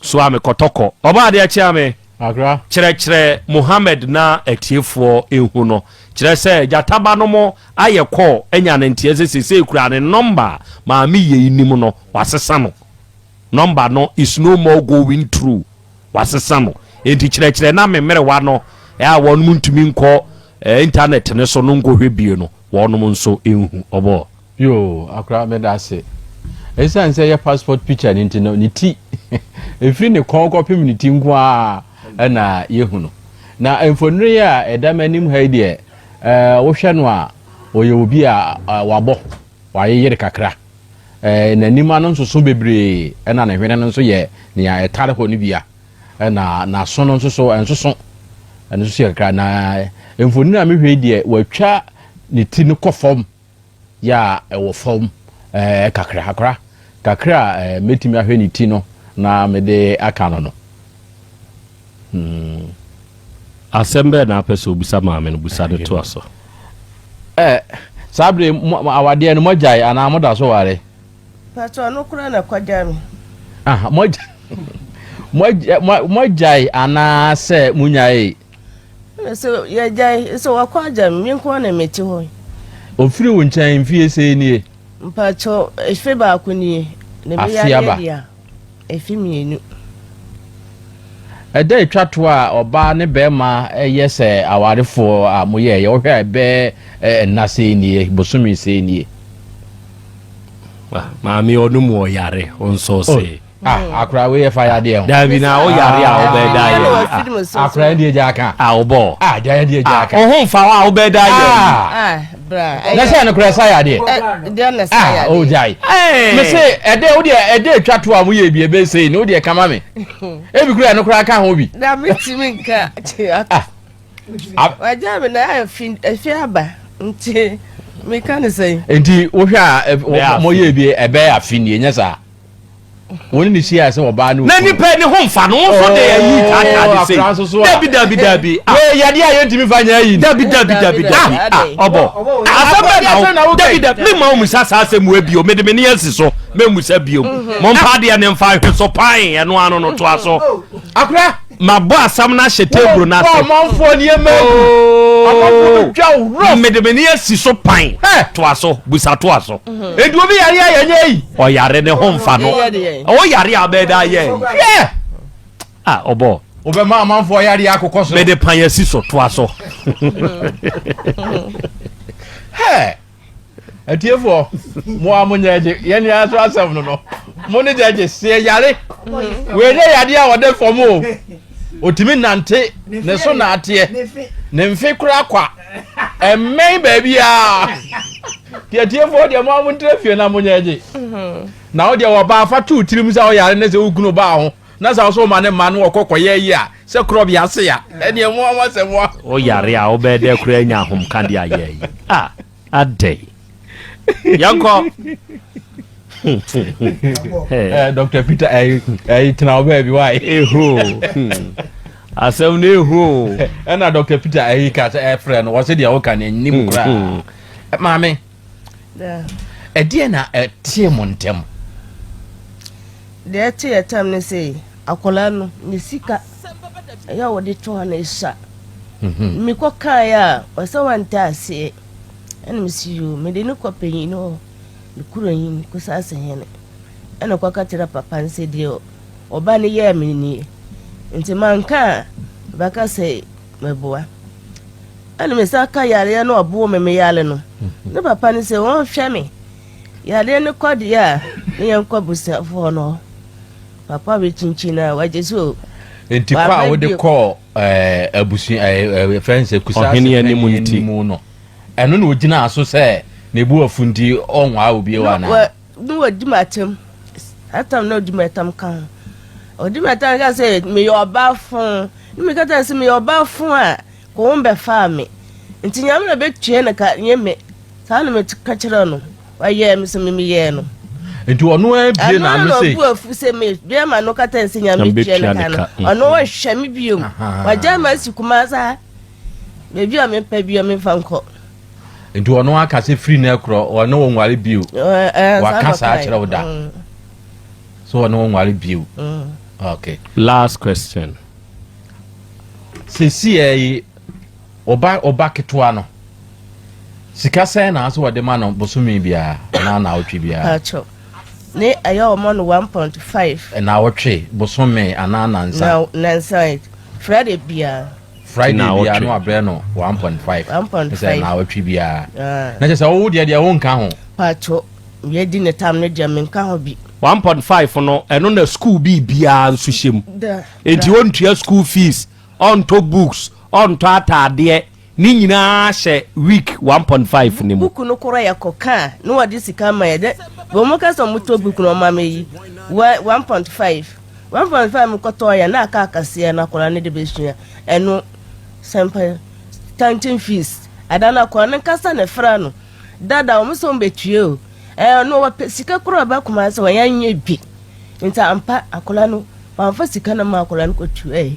Suame Kɔtɔkɔ ɔba adeɛ kyea me Akra. Kyerɛkyerɛ Mohammed na atiefoɔ nhu no kyerɛ sɛ gyataba no mo ayɛ kɔɔ anya ne nteɛ sɛ seesei koraa ne nɔmba a maame yei nim no wasesa no Number no is no more going through wasesa no enti kyerɛkyerɛ na me mmerewa no a wɔnom ntumi nkɔ internet no so no nkɔhwɛ bie no wɔnom nso nhu ɔbɔ. Yoo akora meda ase. Esiane sɛ ɛyɛ passport picture no nti no ne ti ɛfiri ne kɔn kɔpem ne ti nko ara na yɛhu no. Na mfonini yi a ɛda m'anim ha yi deɛ wohwɛ no a ɔyɛ obi a wabɔ, wayeyere kakra. N'anim ano nsoso bebree, ɛna ne hwene no nso yɛ nea ɛtare hɔ no bi a, ɛna n'aso no nso so ɛnsoso, ɛno nso yɛ kakra. Na mfonini a mehwɛ yi deɛ, watwa ne ti no kɔ fam, yɛ a ɛwɔ fam ɛɛ kakra akora kakra a mɛtumi ahwɛ ne ti no na mede aka no no. Hmm. Asɛm bɛn na apɛ sɛ obisa maame no? Bisa no toa so. Ɛ, saa bere mo awadeɛ no moagyae anaa moda so ware? Pakyɛ ɔno koraa na kɔgya me. Ah, moagya. Moagyae anaa sɛ monyaee? Ɛna sɛ yɛgyae, sɛ wakɔ agya me, me nko ara na mete hɔ yi. Ɔfiri wo nkyɛn mfie sɛn nie? Mpakyɛw, efe baako nie. Na me Afe yareɛ aba. deɛ a, efe mmienu. Ɛda a ɛtwa toɔ a ɔbaa ne barima yɛ sɛ awarefoɔ a moyɛeɛ, wohwɛ a ɛbɛyɛ nna sɛn nie, bosome sɛn nie? Maame ɔno mu ɔyare, ɔnsɔ se. Ah, akora wei yɛ fa yadeɛ ho. Dabi na wo yare a wobɛyɛ da yɛ. Ah, akora yɛ deɛ gya aka. Ah, wobɔ. Ah, gya yɛ deɛ gya aka. Wo ho nfa hɔ a wobɛyɛ da yɛ. Ah, bra. Na sɛ no kora sa yadeɛ. Deɛ na sa yadeɛ. Ah, o gyae. Me se ɛdɛ wo deɛ ɛdɛ atwa to a mo yɛ bi ɛbɛ sei ne wo deɛ kama me. Ebi kura ɛno kora ka ho bi. Na me timi nka. Ah. Wagya me na afi afi aba nti meka ne sɛn. Nti wohwɛ a mo yɛ bi ɛbɛyɛ afi nie nyɛ saa. Wɔn ne hyia sɛ ɔbaa ne Na nipa ni ho nfa no nso de ayi taataa de sei. Dabi dabi dabi. Ah. Wei yadeɛ a yɛntumi fa nyɛ ayi. Dabi dabi dabi dabi. Ah ɔbɔ. Asɛm bɛ na wo. Dabi dabi mi ma wo musa saa asɛm wo ebio mi de mi ni asi so mi musa bio. Mo mpa adeɛ ne nfa ahwɛ so pan ɛno ano no to aso. Akora. Mabɔ asɛm no ahyɛ table no ase. Wɔ ɔmanfoɔ nneɛma agu. Ɔmanfoɔ bɛtwa wo rough. Mede m'ani asi so pan. Toa so, busa toa so. Mhm. Enti obi yare a yɛnyɛ yi. Ɔyare ne ho mfa no. Ɔyare a bɛyɛ dɛ ayɛ yi. Hwɛ! Ah, ɔbɔ. Wobɛma amanfoɔ yareɛ akokɔ so. Mede pan asi so, toa so. Hɛ! Atiefoɔ, mo a monyɛ agye, yɛn nyinaa so asɛm no no, mo ne gyagye, sɛ yɛyare, wei nyɛ yadeɛ a ɔde fam o, ɔtumi nante, ne so na ateɛ, ne mfe kora kwa, ɛmmɛn baabiara. Deɛ atiefoɔ deɛ mo a montra fie na monyɛ agye. Na wo deɛ wɔbaa fa to tirim sɛ ɔyare ne sɛ wo kunu baa ho, na sɛ wo so woma ne mma no wɔkɔ kɔyɛ yi a, sɛ korɔ bi ase a, ɛneɛ mo a mo asɛm wa. Woyare a wobɛyɛ dɛ koraa anya ahomka de ayɛ yi. Ah! Adɛn? Yɛnkɔ. Eh, Dr. Peter, eh, eh, tena wo baabi wae. Eho. Asɛm no eho. Ɛna Dr. Peter ayi ka sɛ ɛfrɛ no, wɔsɛ deɛ woka no anim hmm, koraa. Hmm. Eh, maame, ɛdeɛ na ɛteɛ mo ntɛm? Deɛ ɛte yɛ tam ne sɛ akwadaa no ne sika ɛyɛ a wɔde to hɔ na ɛsua. Mhm. Mekɔ kaeɛ a ɔsɛ wante aseɛ ɛna mesi yoo mede no kɔ panyin hɔ ne kuro hin kosase hene ɛna kɔka kyerɛ papa no sɛ deɛ ɔba no yɛɛ me nie nti manka a ɔbɛka sɛ meboa ɛna mesa ka yareɛ no ɔboo me meyare no mhm. ne papa no sɛ wɔnhwɛ me yareɛ no kɔ deɛ a ne yɛnkɔ abusuafoɔ no hɔ papa bɛkyinkyin a wagye so nti kɔ a wode kɔɔ eh, abusua eh, eh, fɛn sɛ kusa ɔhene anim nti no ɛno na ogyinaa so sɛ ne bu afu nti ɔnwaa obi wɔ anaa ne wɔdi m atam atam na ɔdi m atam ka ho ɔdi m atam ka sɛ meyɛ ɔbaa fo ne meka kyerɛ sɛ meyɛ ɔbaa fo a kò wɔn bɛfaa me nti nyame na bɛtua no ka nyɛ me saa na meka kyerɛ no Ɔyɛɛ me sɛ me meyɛɛ no. Nti ɔno ara bie n'ano se. Ɛno na ɔbu afu sɛ me bia ma no kata nse nyame tua ne ka no. Mm. Ɔno ɔnhwɛ me biom. Wagya ma asi Kumasi ha. Baabi a mepɛ bia memfa nkɔ. Nti ɔno aka sɛ firi no ɛkorɔ ɔne wo nware bio. Waka saa kyerɛ wo da. Mm. So ɔne wo nware bio. Mm. Okay. Last question. Sɛsi yi Ɔba ɔba ketewa no, sika sɛn na asɛ wɔde ma no bosome biara anaa naawɔtwe biara? Pacho, ne ɛyɛ wɔn no 1.5. Naawɔtwe, bosome anaa nansa? Na nansa, Friday biara. Friday biara no abrɛ no 1.5. 1.5. Sɛ naawɔtwe biara. Na kyerɛ sɛ wo deɛ deɛ wonka ho. Pacho, yɛdi ne tam no deɛ menka ho bi. 1.5 no ɛno na school bi biara nso hyɛ mu. Enti ontua school fees Ɔntɔ books, ɔntɔ ataadeɛ, ne nyinaa hyɛ week 1.5 no mu. Book no kora yɛ kɔ ka a na wɔde sika ma yɛ dɛ wɔn ka sɛ wɔn tɔ book no ɔma me yi 1.5 1.5 mo kɔtɔ yɛ na aka akaseɛ na akɔla no de bɛsua ɛno sɛmpa tantin fees ada no akɔla no nkasa na ɛfra no dada wɔn sɛ wɔn bɛtue o ɛɛ no wɔpɛ sika kora ɔba kuma sɛ wɔn anyɛ bi Nti ampa akwadaa no wamfa sika no ma akwadaa no kɔtuae.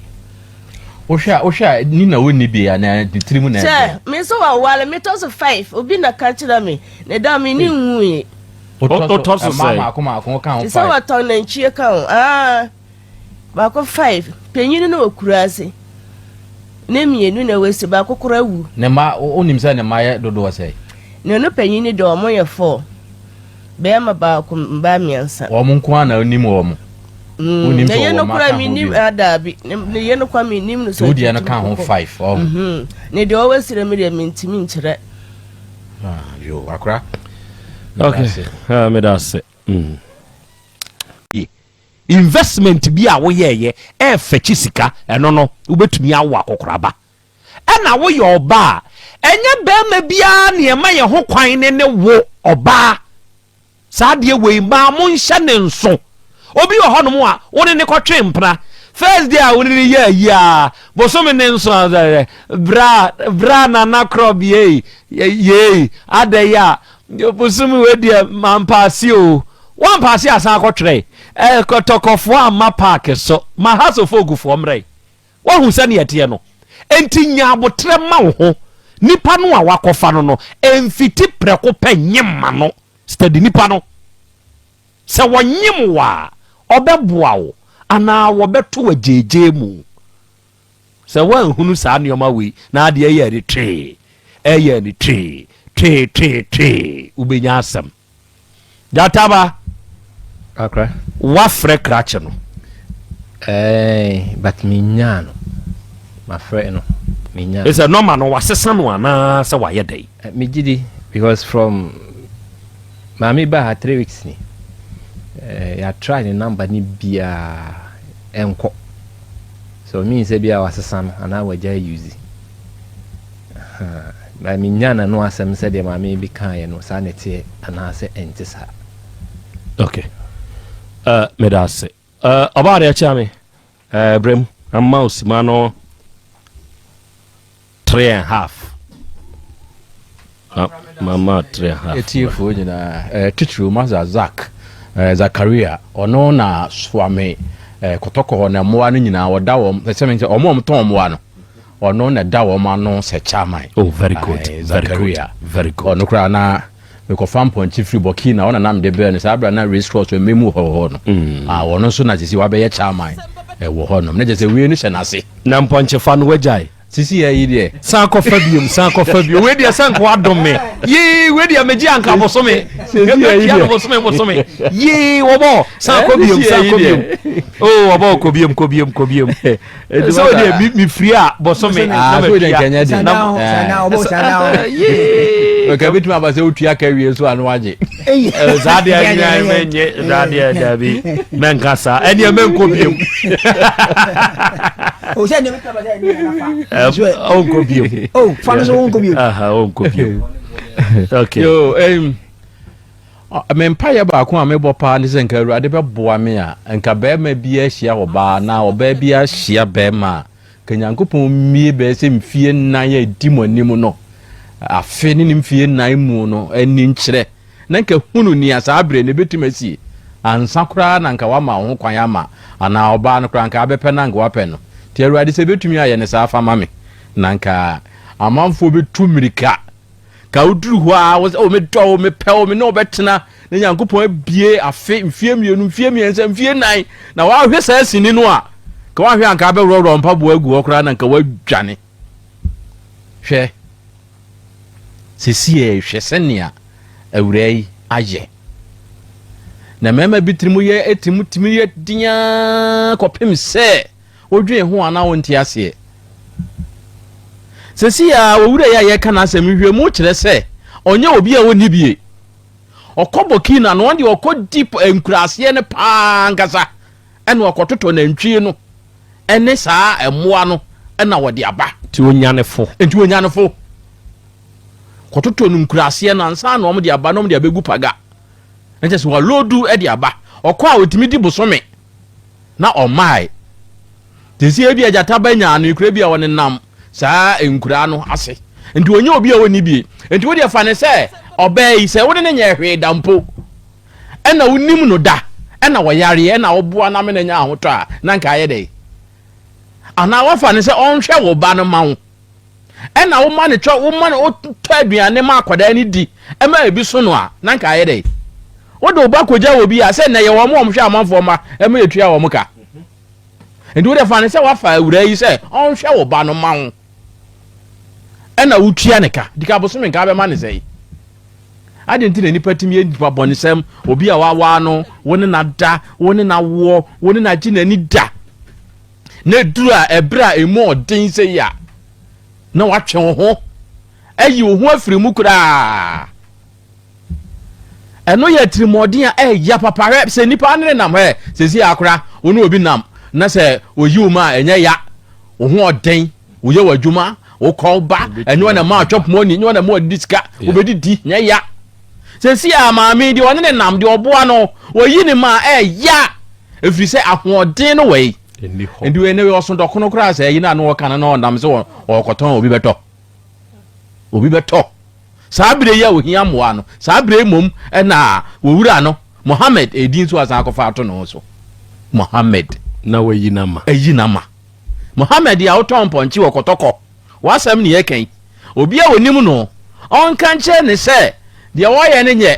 Wohwɛ a wohwɛ a ni na wonni bi anaa ne tiri mu na ɛdeɛ. Sɛ me nso wawale metɔ so five obi na ka kyerɛ me ne da me ne nwui. Wotɔ so sɛ mmaa maako maako ka ho five. Sɛ wɔtɔn nantwie ka ho aa. Baako 5, panyin no wɔ Kurase. Ne mmienu na ɛwɔ si, baako koraa awu. Ne mma, wonim sɛ ne mma yɛ dodoɔ sɛn? Ne no panyin no deɛ wɔn yɛ 4. Bɛrima baako, mmaa mmiɛnsa. Wɔn nko ara na wonim wɔn? Wonim sɛ wɔwɔ mma ka ho bio? Ah, daabi. Ne yɛ no kwa mennim no sɛ. Wo deɛ no ka ho 5, ɔho. Mhm. Ne deɛ ɔwɔ sire me deɛ mentumi nkyerɛ. Ah, yo, akora. Okay, ah, meda ase. Mm. Investment bi a woyɛɛyɛ ɛɛfɛkye sika, ɛno no wobɛtumi awo akɔkoraba. Ɛna woyɛ ɔbaa a, ɛnyɛ bɛrima biara na ɛma yɛn ho kwan ne ne wo ɔbaa. Saa adeɛ wei mmaa monhyɛ ne nso. Obi wɔ hɔnom a wo ne ne kɔtwe mpena. First day a wo ne ne yɛ ayi a, bosome ne nso a, bra, bra nana korɔ biei, yei, adɛ yi a, bosome wei deɛ mampaase o. Wampaase asan akɔtwerɛ. Kɔtɔkɔfoɔ amma paake so, ma House of Folk foɔ mmerɛ. Woahu sɛnea ɛteɛ no? Enti nya aboterɛ ma wo ho. Nipa no a woakɔfa no no, mfiti prɛko pɛ nyem ma no. Study nipa no. Sɛ wɔnyem wo a, ɔbɛboa wo anaa wɔbɛto wo agyeegyee mu. Sɛ woanhunu saa nneɛma wei na adeɛ yɛ ani twee, ɛyɛ ani twee, twee, twee, twee, wobɛnya asɛm. Gyataba, Akra. Woafrɛ krakye no? Ɛɛ, but menyaa no. Mafrɛ no, menyaa no. Sɛ nɔma no wasesa no anaa sɛ wayɛ dɛn? Eh, megye di because from maame baa ha 3 weeks ni. Eh, yɛatry ne number ne biaa ɛnkɔ. So mean sɛ bia wasesa no anaa wagya use. But menyaa n'ano asɛm sɛdeɛ maame bi kaeɛ no, saa na ɛteɛ anaasɛ ɛnte saa. Okay. Meda ase. Ɔbaa deɛ kyea me. Brem, ama osima no 3.5. Mama 3.5. Etiefoɔ nyinaa, titiriw Maza Zak, Zakaria, ɔno na soame kɔtɔkɔ na mmoa no nyinaa ɔda wɔn, sɛ sɛ wɔn a wɔtɔn mmoa no. Ɔno na ɛda wɔn ano sɛ chairman. Oh, very good. Aye, Very good. Zakaria. Very good. Ɔno koraa na mekɔfa mpɔnkye firi Burkina, ɔna na mede brɛ no saa berɛ na race cross wɔ mmɛmu hɔ hɔ no. Ah, ɔno nso na sisi wabɛyɛ chairman ɛwɔ hɔ nom. Ne kyerɛ sɛ wie no hyɛ n'ase. Na mpɔnkyefa no wagyae. Sisi yɛ yi deɛ. San kɔfa biom, san kɔfa biom. Wei deɛ sɛ nka wadom me. Yee, wei deɛ megye anka bosome. Sisi yɛ yi Metua no deɛ. bosome bosome. Yee, wɔbɔ. San kɔ biom, Sisi san yɛ yi kɔ biom. deɛ. Oh, wɔbɔ kɔ biom, kɔ biom, kɔ biom. Sɛ o deɛ mi firi a bɔsɔme ah, na ma tua. Na nka bi tumi aba sɛ wotua ka wie so ano agye. Saa deɛ nyɛ mɛnyɛ saa deɛ dabi mɛnka saa ɛneɛ mɛnkɔ biom. Ɔnkɔ biom. Oh, fa no so wonkɔ biom. Ɔnkɔ biom. Okay. Yo, Me mpaeɛ baako a mebɔ paa ne sɛ nka Awurade bɛboa me a nka barima biara hyia ɔbaa anaa ɔbaa biara hyia barima a nka Nyankopɔn mmie bɛyɛ sɛ mfie nnan a ɛdi mo anim no afe ne ne mfie nnan mu no ani nkyerɛ na nka hunu nea saa berɛ no ɛbɛtumi asie ansa koraa na nka wama wo ho kwan ama anaa ɔbaa no koraa nka abɛpɛ na nka wapɛ no. Nti Awurade sɛ ɛbɛtumi ayɛ no saa fa ma me na nka amanfoɔ bɛtu mmirika. Ka woduru hɔ a, wo sɛ, oh, medɔ wo, mepɛ wo, me ne wo bɛtena. Na Nyankopɔn abie afe, mfie mmienu, mfie mmiɛnsa, mfie nnan. Na wahwɛ saa sini no a, ka wahwɛ anka abɛworɔworɔ mpaboa agu hɔ koraa na nka wadwane. Hwɛ, sisi ɛ, hwɛ sɛnea awuraa yi ayɛ. Na mmarima bi tirim yɛ, tirim tumi yɛ deaa kɔpem sɛ Wodwen ho anaa wonte aseɛ? Seesei ara owura yi a yɛreka n'asɛm yi, nhwehwɛmu kyerɛ sɛ ɔnyɛ obi a ɔnni bie. Ɔkɔ Burkina no, ɔno deɛ ɔkɔ deep nkuraaseɛ no paa ankasa ɛna ɔkɔtotɔ nantwie no ɛne saa mmoa no ɛna ɔde aba. Nti ɔnya ne fo. Nti ɔnya ne fo. Kɔtotɔ no nkuraaseɛ no ansa na wɔde aba na wɔde abɛgu paga. Ɛnkyɛ sɛ wɔaloodu de aba. Ɔkɔ a ɔtumi di bosome. Na ɔmmae. Te sɛ ebia gyata ba nyaa no nkura bi a ɔnenam saa nkuraa no ase. Nti ɔnyɛ obi a ɔnni bie. Nti wo deɛ fa no sɛ ɔbaa yi, sɛ wo ne no nyɛɛ hwee da mpo, ɛna wonim no da, ɛna ɔyareɛ, ɛna woboa no ama no anya ahotɔ a, na nka ayɛ dɛn? Anaa woafa no sɛ ɔnhwɛ wo ba no ma wo. Ɛna woma no twɛ, woma no wotɔ aduane ma akwadaa no di, ɛma ebi so no a, na nka ayɛ dɛn? Wode wo ba kɔgya wɔ bi a, sɛ nnɛ yɛ wɔn a wɔhwɛ amanfoɔ mma ɛma yɛtua wɔn ka. Nti wode fa no sɛ woafa awuraa yi sɛ ɔnhwɛ wo ba no ma wo ɛna wotua ne ka. Dika bosome nka bɛma ne sɛe. Adɛn nti na nnipa tumi yɛ nnipa bɔnesɛm? Obi a wawaa no, wo ne no ada, wo ne no awoɔ, wo ne no agye n'ani da. Na ɛduru a ɛberɛ a ɛmu ɔden sɛ yi a, na watwe wo ho, ayi wo ho afiri mu koraa. Ɛno yɛ atirimuɔden a ɛyɛ papa. Hwɛ sɛ nnipa ne nam hɛ sɛsi akora wo ne obi nam na sɛ oyi wo ma a ɛnyɛ ya, wo ho ɔden, woyɛ w'adwuma, wokɔ ba, ɛnyɛ wɔn na ma atwa pɔmɔni, ɛnyɛ wɔn na ma ɔdidi sika, wobɛdidi, nyɛ ya. Sɛsi a maame deɛ ɔne ne nam deɛ ɔboa no, oyi ne ma a ɛyɛ ɛfiri sɛ ahoɔden no wɔ yi. Nti wei ne ɔso dɔkono koraa sɛ ɛyi na ano ɔka no na ɔnam sɛ ɔkɔtɔn obi bɛtɔ. Obi bɛtɔ. Saa berɛ yi a ɔhia mmoa no, saa berɛ yi mmom na wɔwura no, Mohammed, edin nso asan akɔfa ato ne ho so. Mohammed. Na wayi no ama. Ayi no ama. Mohammed a wotɔn mpɔnkye wɔ kɔtɔkɔ, w'asɛm ne yɛka yi. Obi a ɔnim no, ɔnka nkyerɛ ne sɛ deɛ ɔyɛ no nyɛ.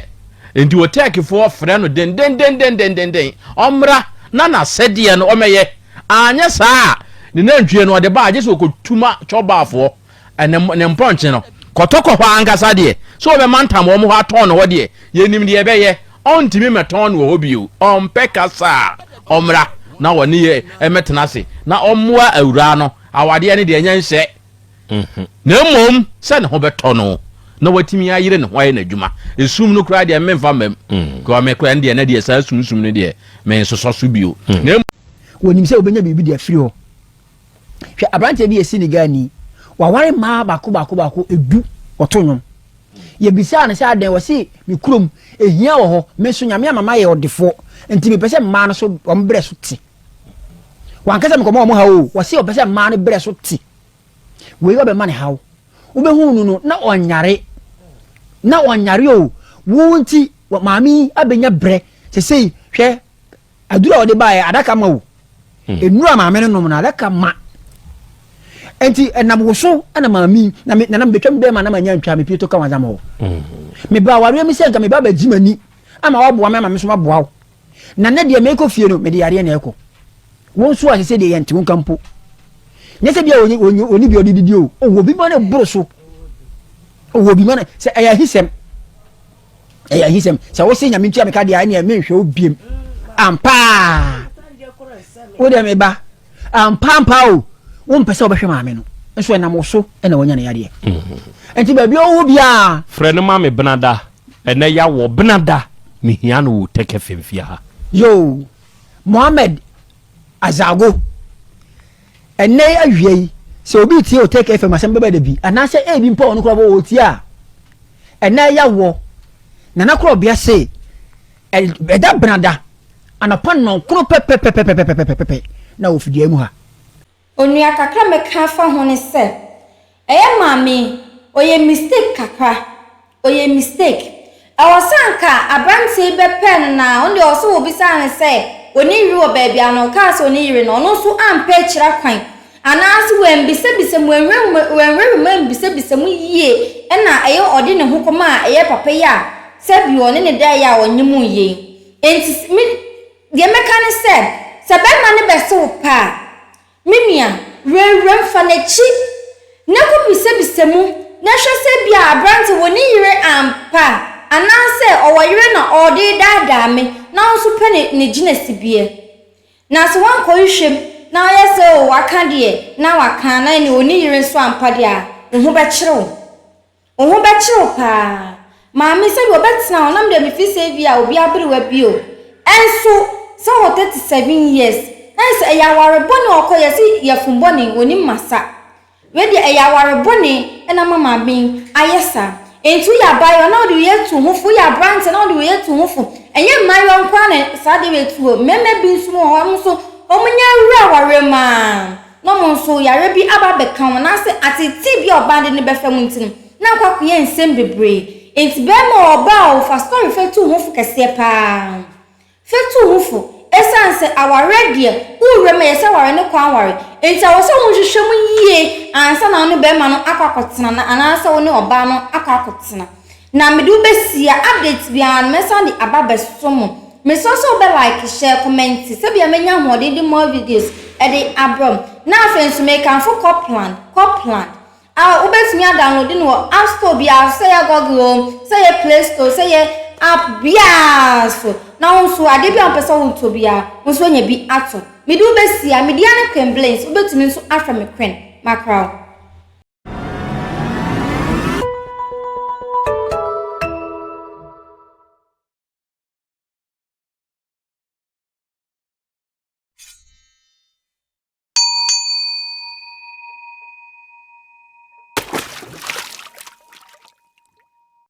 Enti Otɛkifoɔ frɛ no dendendendendenden, ɔmmra na n'asɛdeɛ no ɔmmɛyɛ. Anyɛ saa a, ne nantwie no ɔde ba a, gye sɛ ɔkɔtu ma kyɔbaafoɔ. Ne ne mpɔnkye no kɔtɔkɔ hɔ ankasa deɛ, sɛ wɔbɛmantam wɔn hɔ atɔn no hɔ deɛ, yɛnim deɛ ɛbɛyɛ. Ɔntumi mmɛtɔn no wɔ hɔ bio. Ɔmpɛ kasa a, ɔmmra na ɔne yɛ mmɛtena ase na ɔmmoa awuraa no. Awadeɛ no deɛ, ɛnyɛ nhyɛ, na mmom sɛ ne ho bɛtɔ no na watumi ayere ne ho ayɛ n'adwuma. Esum no koraa deɛ, memfa mmam. Because me koraa deɛ, na deɛ saa sumsum no deɛ, mensosɔ so bio. Na mmom. Wɔnim sɛ wɔbɛnya biribi de afiri hɔ. Hwɛ aberanteɛ bi yɛ Senegalni, waware mmaa baako baako baako edu, ɔto nnwom. Yɛbisaa no sɛ adɛn, ɔse me kurom ehia wɔ hɔ, me nso Nyame ama mayɛ ɔdefoɔ, nti mepɛ sɛ mmaa no so wɔn brɛ so te. Wanka sɛ mekɔma wɔn haw o, ɔse ɔpɛ sɛ mmaa no brɛ so te. Wei ɔbɛma ne haw. Wobɛhu no no na ɔnyare, na ɔnyare o, wo nti maame yi abɛnya brɛ, sesei hwɛ Aduru a ɔde baeɛ adaka ma o. Nnuru a maame no nom no adaka ma. Nti ɛnam wo so na maame yi na me nana mebɛtwa me bɛrima na manya ntwa me pie to ka wansa hɔ. Meba awareɛ mi sɛ nka meba abɛgye m'ani ama waboa me ama me nso maboa wo. Na nnɛ deɛ mekɔ fie no mede yareɛ na ɛkɔ. Wo nso a sɛ deɛ yɛnte wo nka mpo. Nyɛ sɛ bia ɔni bi ɔde didi o. Ɔwɔ bi ma no boro so. Ɔwɔ bi ma no sɛ ɛyɛ ahisɛm. Ɛyɛ ahisɛm. Sɛ wose Nyame ntua me ka deɛ a, ɛneɛ menhwɛ wo biem. Ampaa! Wo deɛ me ba, ampaampa o, wompɛ sɛ wobɛhwɛ maame no, nso ɛnam wo so na wanya ne yadeɛ. Mm-hmm. Nti baabi a ɔwɔ biara. Frɛ no ma me benada, ɛnɛ yawɔ benada, mehia no wɔ Tɛkɛ FM fie ha. Yoo, Mohammed Azago, ɛnɛ yi awia yi, sɛ obi retie Otec FM asɛm bɛba da bi, anaasɛ ebi mpo a ɔno koraa ɔretie a, Ɛnɛ yɛawɔ Nana Korɔbea se ɛda benada anɔpa nnɔnkron pɛpɛpɛpɛpɛpɛpɛpɛ na wɔ fidua mu ha. Onua kakra mɛka afa ho ne sɛ ɛyɛ maame ɔyɛ mistake kakra ɔyɛ mistake ɛwɔ sɛ anka abranteɛ yi bɛpɛɛ no na ɔno deɛ ɔwɔ sɛ wɔbisaa no sɛ ɔne yere wɔ baabi a na ɔkaa sɛ ɔne yere no ɔno nso ampɛ akyira kwan Anaase wambisabisa mu, wanwurawura mu ambisabisa mu yie na ɛyɛ ɔde ne ho kɔmaa ɛyɛ papa yi a sɛbi ɔne no daeɛ a ɔnyemuu yei. Enti me, deɛ mɛka ne sɛ, sɛ bɛrima no bɛse wo pɛ a, me nua, wurawura mu, fa n'akyi na kɔbisabisa mu na hwɛ sɛ ebia aberanteɛ wɔ ne yere ampa anaasɛ ɔwɔ yere na ɔde redaadaa me na wo nso pɛ ne ne gyinasibeɛ. Na sɛ woankɔhwehwɛ mu na woyɛ sɛ oo waka deɛ na waka na ɛne ɔni yere nso ampa deɛ a, wo ho bɛkyere wo. Wo ho bɛkyere wo paa. Maame sɛdeɛ ɔbɛtena hɔ na medeɛ mefiri sɛ ebia obi aberewa bi o. Ɛnso sɛ ɔwɔ 37 years na ayɛ sɛ ɛyɛ aware bɔne a ɔkɔ yɛse yafunu bɔne ɔnim masa. Wei deɛ ɛyɛ aware bɔne na ama maame yi ayɛ saa. Enti woyɛ abaayewa na wode wei atu wo ho fo, woyɛ aberanteɛ na wode wei atu wo ho fo. Ɛnyɛ mmaayewa nko ara na saa adeɛ wei tu hɔ. Mmarima bi nso wɔ hɔ, wɔn nso wɔnya awura awareɛ mu ara na wɔn nso yareɛ bi aba abɛka wɔn anaasɛ ateetee bi a ɔbaa de no bɛfa mu nti no, na akɔ akɔyɛ nsɛm bebree. Enti barima oo ɔbaa oo, fa story fa tu wo ho fo kɛseɛ pa ara. Fa tu wo ho fo. Esiane sɛ awareɛ deɛ, wo wuram ɛyɛ sɛ ware ne kwan ware, enti ɛwɔ sɛ wohwehwɛ mu yie ansa na wo ne barima no akɔ akɔtena na anaasɛ wo ne ɔbaa no akɔ akɔtena. Na mede wo bɛsi a, update biara no mɛsan de aba abɛso mo. Mesrɛ sɛ wobɛ like, share, comment sɛdeɛ mɛnya ahoɔden de more videos. de abrɛ mo. Na afei nso mekamfo Copland, Copland, a wobɛtumi adownload no wɔ app store biara so, sɛ ɛyɛ Google o, sɛ ɛyɛ Play Store, sɛ ɛyɛ app biara so. Na wo nso adeɛ bi a wopɛ sɛ wotɔ biara, wo nso woanya bi atɔ. Mede wo bɛsi a, mede ara ne Queen Blings, wobɛtumi nso afrɛ me Queen. Makra wo.